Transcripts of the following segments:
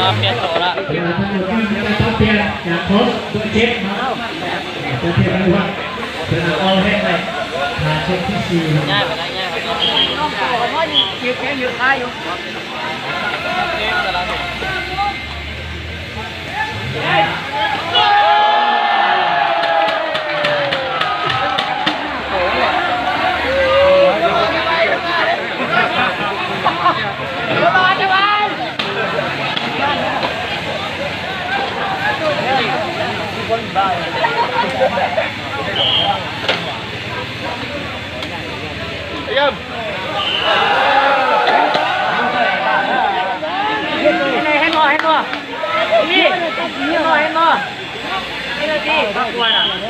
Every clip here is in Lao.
ປັບປ່ຽນໂຕລະ ເວລາທັງໝົດນີ້ມີການປັບປ່ຽນຈາກໂຄ້ດເບີເຈັດເນາະ ຈາກເທບອະນຸວັດ ເວລາເອົາແຮງໄດ້ ຫາເຊດທີສີ່ ຍ້າຍໄປແລ້ວ ຍ້າຍໄປແລ້ວ ນ້ອງໂຕກໍພໍດີ ເຈັບແຂນເຍອະຫຼາຍຢູ່. ເຫັນບໍ່ ເຫັນບໍ່ ນີ້ ເຫັນບໍ່ ເຫັນບໍ່ ນີ້ລະຕິ ມາກວນນະ ເອີ.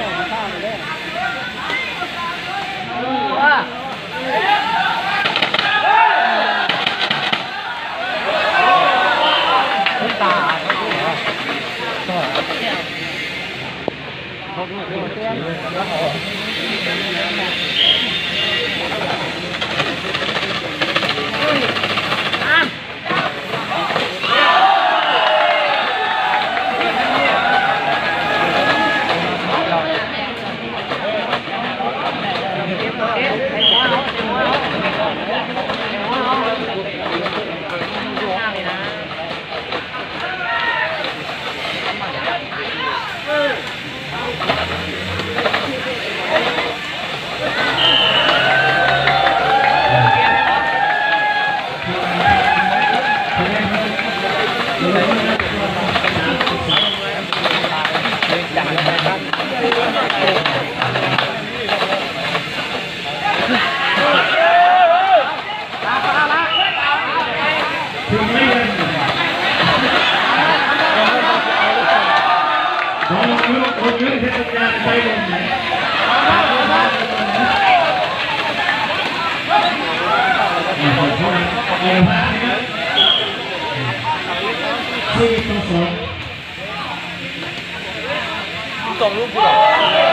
ສອງລູກພຸ້ນເ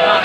ນາະ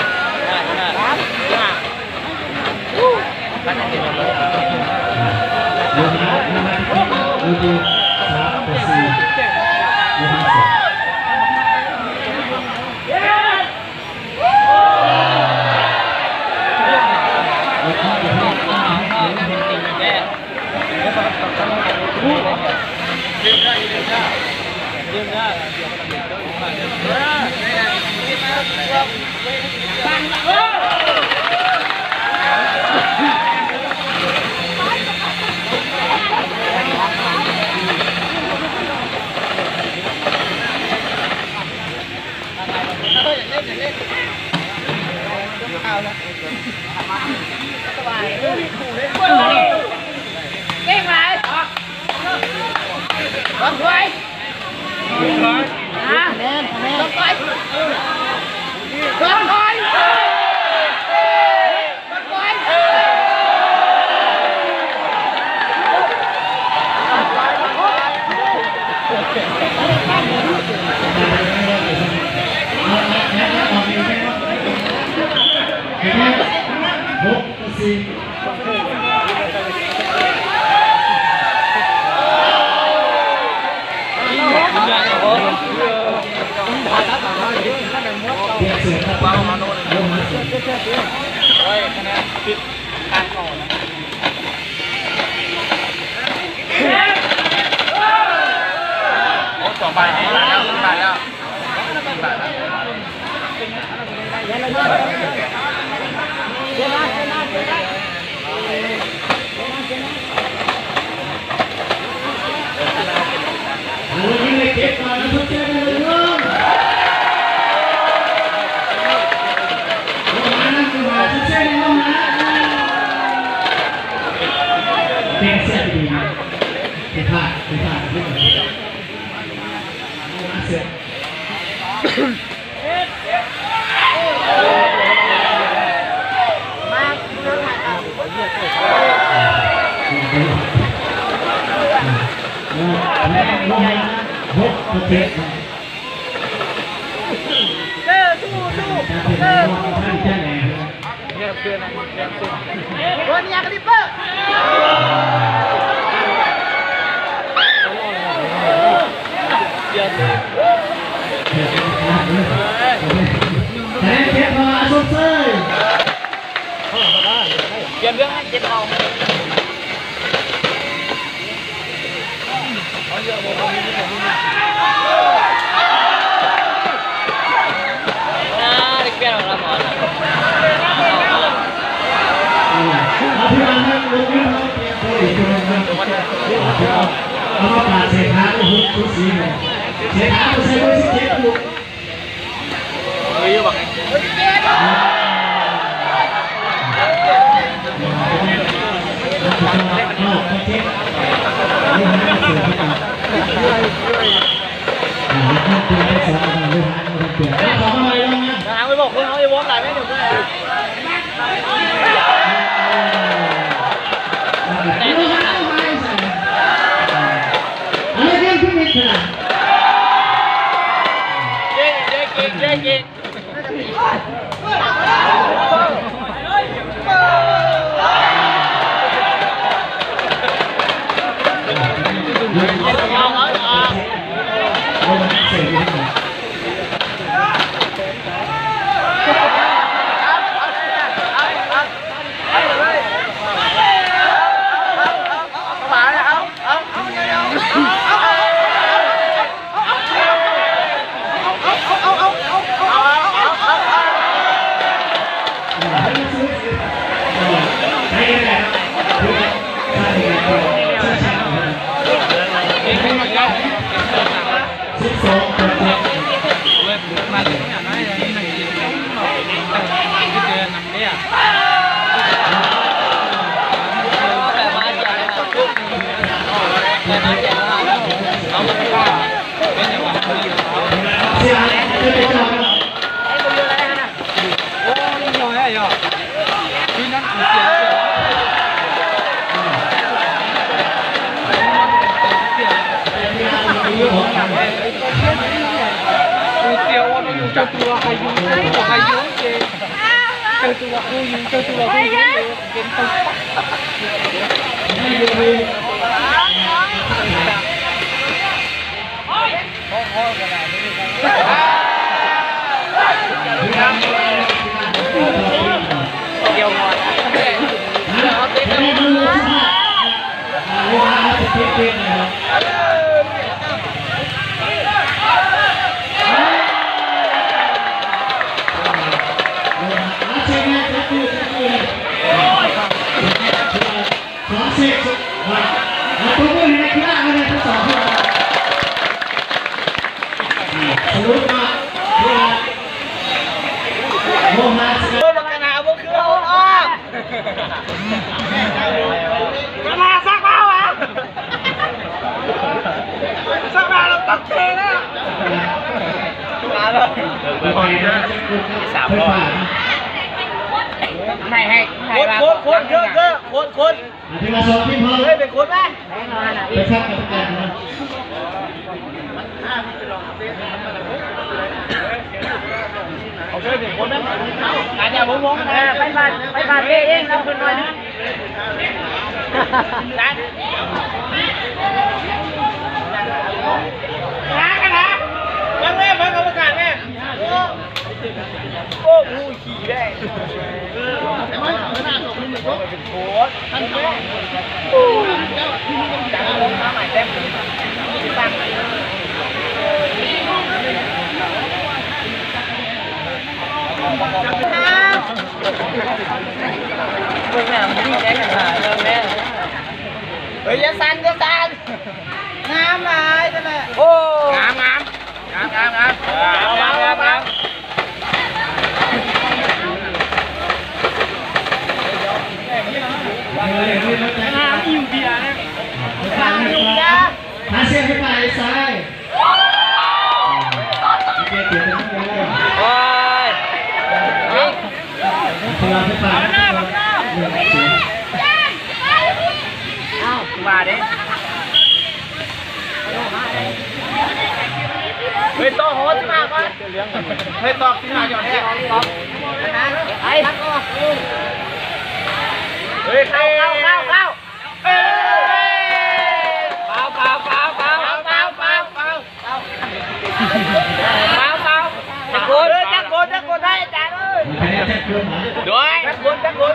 ສອງໃບນີ້ ສອງໃບແລ້ວ ສອງໃບແລ້ວ. ເປັນເສດດີນະ ຜິດພາດ ຜິດພາດ ຜິດພາດ ເສດ. ເດີ ສູ້ໆ ເດີ ເດີ ເດີ ເດີ. ເຈັບເຂົ່າ. ເອົາມາປາດເສດຖາ ໂອ້ໂຫ ສູສີແທ້ ເສດຖາບໍ່ໃສ່ເບີສິບເຈັດ ເອີ ຢູ່ບັກ ທາງໄປບອກເພິ່ນ ເຮົາໄດ້ວອມຫຼາຍແມ່ນຢູ່ເພິ່ນ. ເກັ່ງ ເກັ່ງ ເກັ່ງ ເກັ່ງ. ສາມຮອບ ໃຫ້ ໃຫ້ ຄົນ ຄົນ ຄົນ ເດີ ເດີ ຄົນ ຄົນ ເຮີ້ຍ ເປັນຄົນໄປ ໄປຄັດກັນ ເອົາເຊີນເປັນຄົນນະ ອາຈານວົງວົງນະ ໄປບາດ ໄປບາດເອງ ເອົາຂຶ້ນໜ້ອຍໜຶ່ງ ຈັດ ນະ ນະ ເບິ່ງແມ່ ເບິ່ງກຳມະການແມ່ ໂອ້ ໂອ້ ເຮີ້ຍ ຢ່າສັ່ນ ຢ່າສັ່ນ ງາມຫຼາຍ ນັ້ນແຫຼະ ໂອ້ ງາມ ງາມ. ງາມ ງາມ ງາມ ງາມ ງາມ ງາມ ງາມ ງາມ ຢູ່ເບຍນະ ງາມ ຢູ່ເບຍ ຫາເສຍງຂຶ້ນມາໃຫ້ຊ້າຍ ໂອ້ຍ ເອົາ ວ່າເດ້. ເຮີ້ຍ ຕໍ່ຮອດສິບຫ້າກ່ອນ ເຮີ້ຍ ຕອບສິບຫ້າກ່ອນແທ້ ໄປ ເຮີ້ຍ ເຂົ້າ ເຂົ້າ ເຂົ້າ ເຂົ້າ ເອີ ຟາວ ຟາວ ຟາວ ຟາວ ເອີ ຈັກຄົນ ຈັກຄົນ ຈັກຄົນໄດ້ ອາຈານເອີຍ ດ້ວຍ ຈັກຄົນ ຈັກຄົນ.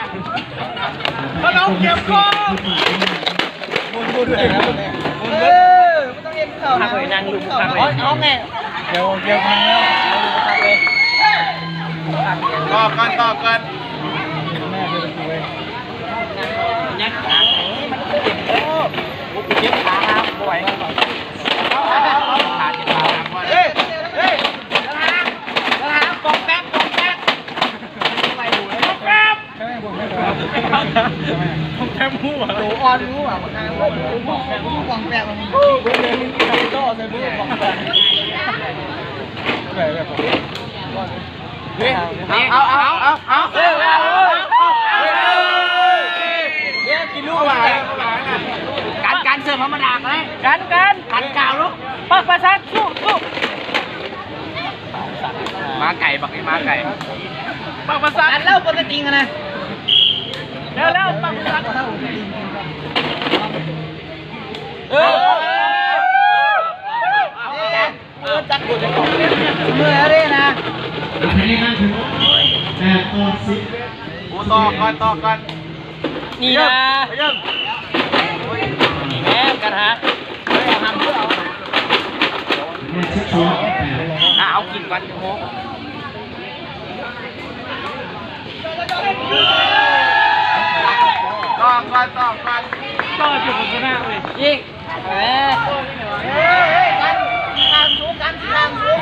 ມັນເອົາເກັບກ່ອນ ເອີ ມັນຕ້ອງເຮັດເຂົ້ານະ ເອົາແມ່ ເກັບ ເກັບມາແລ້ວ ຕໍ່ກ່ອນ ຕໍ່ກ່ອນ ຍັດຂາ ໂອ້ ເຈັບຂາ ບໍ່ໄຫວ ເອົາ ເອົາ ເອົາ ເອີ ເອີ ເດີນຫາ ເດີນຫາ ປອງແປກ ປອງແປກ ປອງແປກ ປອງແປກໝູ່ ໂຕອ່ອນໝູ່ ປອງແປກ ປອງແປກ ເອົາ ເອົາ ເອົາ ເອົາ ເອີ ເອີ ກິນລູກຫຼາຍ ການ ການເສີມທຳມະດາ ການ ການ ການກ່າວລູກ ປາກປະສັກ ສູ້ ສູ້ ມາໄກ ບັກນີ້ມາໄກ ປາກປະສັກ ອັນເລົ່າປົກກະຕິຫັ້ນນະ ແລ້ວ ແລ້ວ ປັກ ປັກ ເອີ ເອີ ຈັກ ເມື່ອຍເດ້ນະ ຄະແນນນຳຖືກ ແປດຕໍ່ສິບ ໂອ້ ຕໍ່ກ່ອນ ຕໍ່ກ່ອນ ນີ້ນະ ໄປເລີ່ມ ໄປເລີ່ມ ນີ້ແມ່ນກັນຫາ ເອົາຫາມເພື່ອເອົາ ແມ່ນສິບສອງ ອ່າ ເອົາກິນກ່ອນ ໂອ້ ຕໍ່ກ່ອນ ຕໍ່ກ່ອນ ຕໍ່ຈົນຊະນະເວີຍ ຍິງ ເອີ ເຮີ້ຍ ກັນ ທາງສູງ ກັນ ທາງສູງ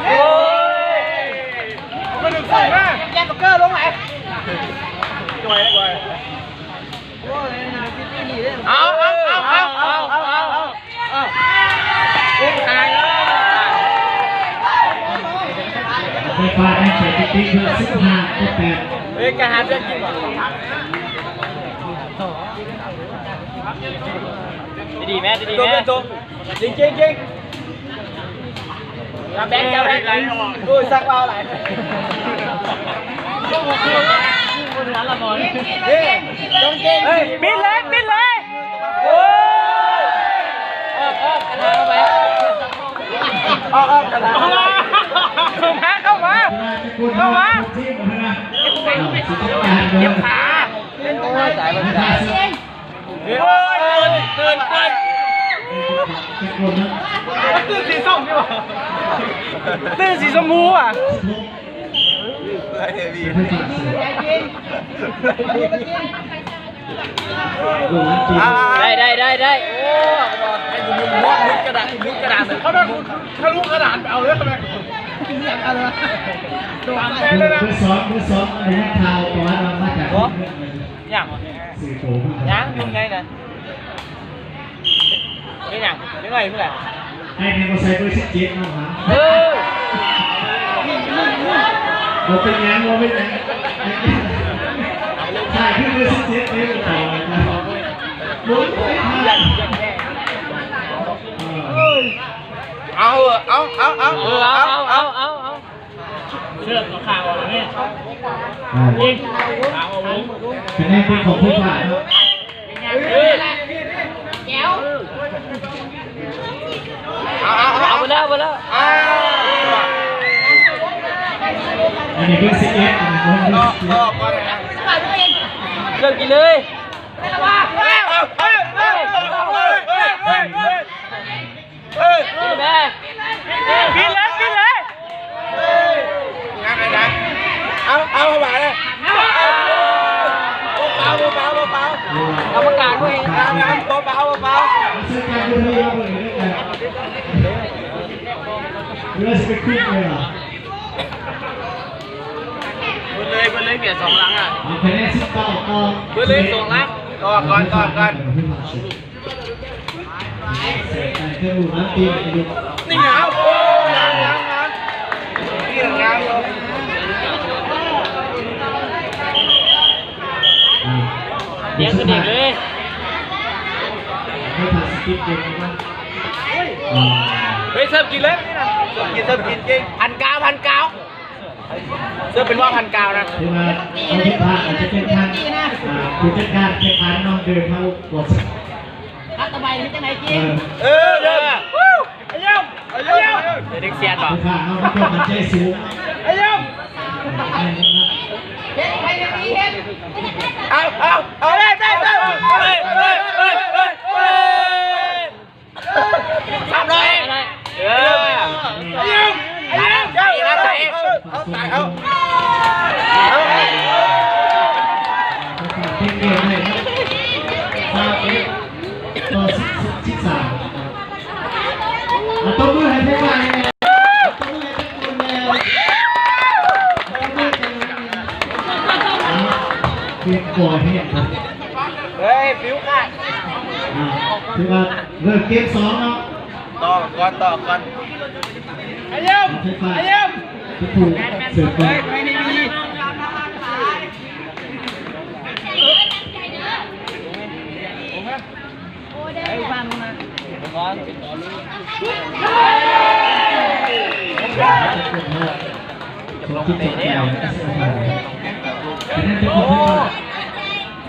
ໂອ້ຍ ມັນຖືກໃສ່ມາ ແກນບັກເກີລົງໄຫຼ ຈ່ອຍ ຈ່ອຍ ເອົາ ເອົາ ເອົາ ເອົາ ເອົາ ເອົາ ເອົາ ເອົາ ໄຟຟ້າໄດ້ໄປຕິດໆເພື່ອ ສິບຫ້າຕໍ່ແປດ ເອີ ກະຫາເລື່ອງກິນ ດີໆແມ່ ດີໆແມ່ ເປັນໂຕ ເປັນໂຕ ຍິງ ຍິງ ຍິງ ຈັບແບັກ ຈັບແບັກ ໂອ້ຍ ສັກວາວຫຼາຍ ເຮີ້ຍ ຕ້ອງເກັ່ງ ເຮີ້ຍ ປິດເລີຍ ປິດເລີຍ ໂອ້ຍ ອອກ ອອກ ກະທາເຂົ້າໄປ ອອກ ອອກ ກະທາເຂົ້າໄປ ເຂົ້າມາ ເຂົ້າມາ ເຂົ້າມາ ເຈັບຂາ ເຈັບຂາ ໂອ້ຍ ຕາຍ ໂອ້ຍ ຕື່ນ ຕື່ນ ຕື່ນ ຕື່ນສີຊົມພູຫວາ ໄດ້ ໄດ້ ໄດ້ ໄດ້ ໂອ້ ໃຫ້ກູມຸດ ມຸດກະດານ ມຸດກະດານເລີຍ ເຂົາໄດ້ທະລຸກະດານໄປເອົາເລີຍ ເຂົາໄດ້ ເບີສອງ ເບີສອງ ອັນນີ້ຂ່າວປະຫວັດວ່າມາຈາກ ຫຍັງ ຫຍັງ ຢູ່ໃນນັ້ນ ເປັນຫຍັງ ເປັນຫຍັງ ເປັນຫຍັງ ໃຫ້ແມ່ນບໍ່ໃສ່ເບີສິບເຈັດເນາະຫາ ເອີ ບໍ່ເປັນຫຍັງ ບໍ່ເປັນຫຍັງ ໃສ່ຄືເບີສິບເຈັດເດ້ ບໍ່ເປັນຫຍັງ ເອີ ເອົາ ເອົາ ເອົາ ເອົາ ເອີ ເອົາ ເອົາ ເອົາ ເອົາ ເຊີບເອົາຂາອອກແມ່ ອ່າ ຍິງ ຂາອອກລົງ ຄະແນນເປັນຂອງຜູ້ພາດເນາະ ເອີ ເອົາ ເອົາ ເອົາ ເອົາ ເອົາ ເອົາ ເອົາ ເອົາ ເອົາ ເອົາ ເອົາ ເອົາ ເອົາ ເອົາ ເອົາ ອັນນີ້ເບີສິບເອັດ ອັນນີ້ເບີສິບເອັດ ເລີ່ມກິນເລີຍ ເຮີ້ຍ ເຮີ້ຍ ເຮີ້ຍ ເຮີ້ຍ ເອີ ປີນເລີຍ ປີນເລີຍ ງາມໄດ້ ເອົາ ເອົາ ເອົາ ເອົາ ບໍ່ເປົ່າ ບໍ່ເປົ່າ ບໍ່ເປົ່າ ກຳມະການເວີຍ ງາມ ງາມ ບໍ່ເປົ່າ ບໍ່ເປົ່າ ເບິດເລີຍ ເບິດເລີຍ ເບຍສອງຫຼັງອ່ະ ເອົາຄະແນນສິບເກົ້າຕໍ່ ເບິດເລີຍ ສອງຫຼັງ ຕໍ່ກ່ອນ ຕໍ່ກ່ອນ. ນີ້ຫຍັງ ໂອ້ ງາມ ງາມ ງາມ ນີ້ງາມຢູ່ ອ່າ ດຽວສະດິກເລີຍ ເຮີ້ຍ ເສີບກິນເລີຍ ເສີບກິນ ເສີບກິນເກັ່ງ ພັນເກົ້າ ພັນເກົ້າ. ເຊິ່ງເປັນວ່າພັນເກົ້ານະ ຖືວ່າເຮົາຜິດພາດ ອາດຈະເປັນທາງ ອ່າ ຜູ້ຈັດການແຂ່ງຂັນເນາະ ເດີນເຮົາບໍ່ ຮັດຕະໄບເຮັດຈັ່ງໃດກິນ ເອີ ເອີ ເອີ ເອີ ເອີ ເອີ ເດັກສຽນບໍ່ ຜູ້ຂ້າເຮົາມີຄວາມໝັ້ນໃຈສູງ ເອີ ເຮັດໃຜເຮັດດີເຮັດ ເອົາ ເອົາ ເອົາ ໄປ ໄປ ໄປ ໄປ ໄປ ສາມຮ້ອຍ ເອີ ໄປ ໄປ ເອົາ ເອົາ ເອົາ ເປັນເກມໃຫ້ ຊາວເອັດ ຕໍ່ ສິບສາມ ອ່ະ ຕົບມືໃຫ້ເພງໃໝ່ ຕົບມືໃຫ້ເພງຄົນແນວ ຕົບມືໃຫ້ເພງຄົນແນວ ເພງບໍ່ແຮງ ເຮີ້ຍ ຟິວຂາດ ອ່າ ຖືວ່າເລີ່ມເກມສອງເນາະ ຕໍ່ກ່ອນ ຕໍ່ກ່ອນ ອາຍົມ ອາຍົມ ຜູ້ເສີບກ່ອນ ເຮີ້ຍ ໄປນີ້ມີ ເຮີ້ຍ ໄປບ້ານພຸ້ນນະ ໂອ້.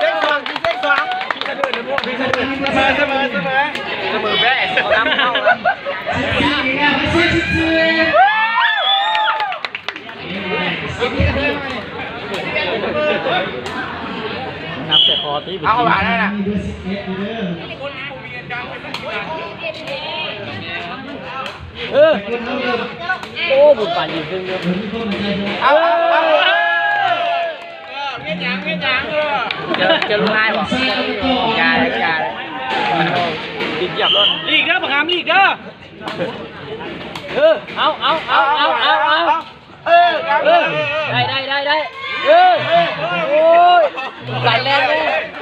ເສັງສອງ ເສັງສອງ ສະເໝີ ສະເໝີ ສະເໝີ ສະເໝີແບ້ ເຂົານຳເຂົ້າ ນັບໃສ່ຄໍຕິ ເອົາຫວານນັ້ນນະ ເອີ ໂອ້ ບຸນປານຍິງເຄິ່ງເດີ ເອົາ ເອົາ ເອົາ ເອີ ເຮັດຫຍັງ ເຮັດຫຍັງ ເອີ ເຈີ ເຈີລູກນາຍບໍ່ ຢ່າ ຢ່າ ຕິດຢຽບລົດ ຫຼີກເດີ ບັກຫາມ ຫຼີກເດີ ເອີ ເອົາ ເອົາ ເອົາ ເອີ ໄດ້ ໄດ້ ໄດ້ ໄດ້ ເອີ ໂອ້ຍ ການແລ່ນເລີຍ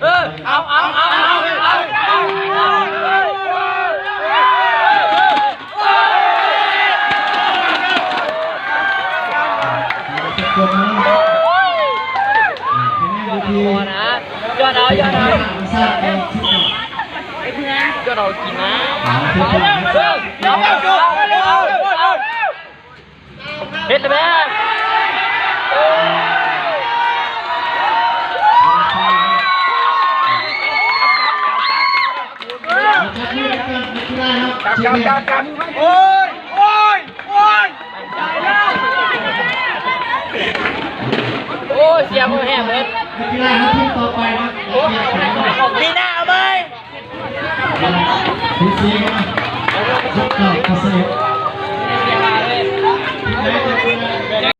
ເອົາ ເອົາ ເອົາ ເອົາ ເອົາ ເອົາ ຢອດເອົາ ຢອດເອົາ ຢອດເອົາກິນນະ ເຮັດແລ້ວແມ່. ໂອ້ຍ ໂອ້ຍ ໂອ້ຍ ໂອ້ຍ ສຽງແຮງເລີຍ ປີໜ້າເອົາໃໝ່. ໂອ້ຍ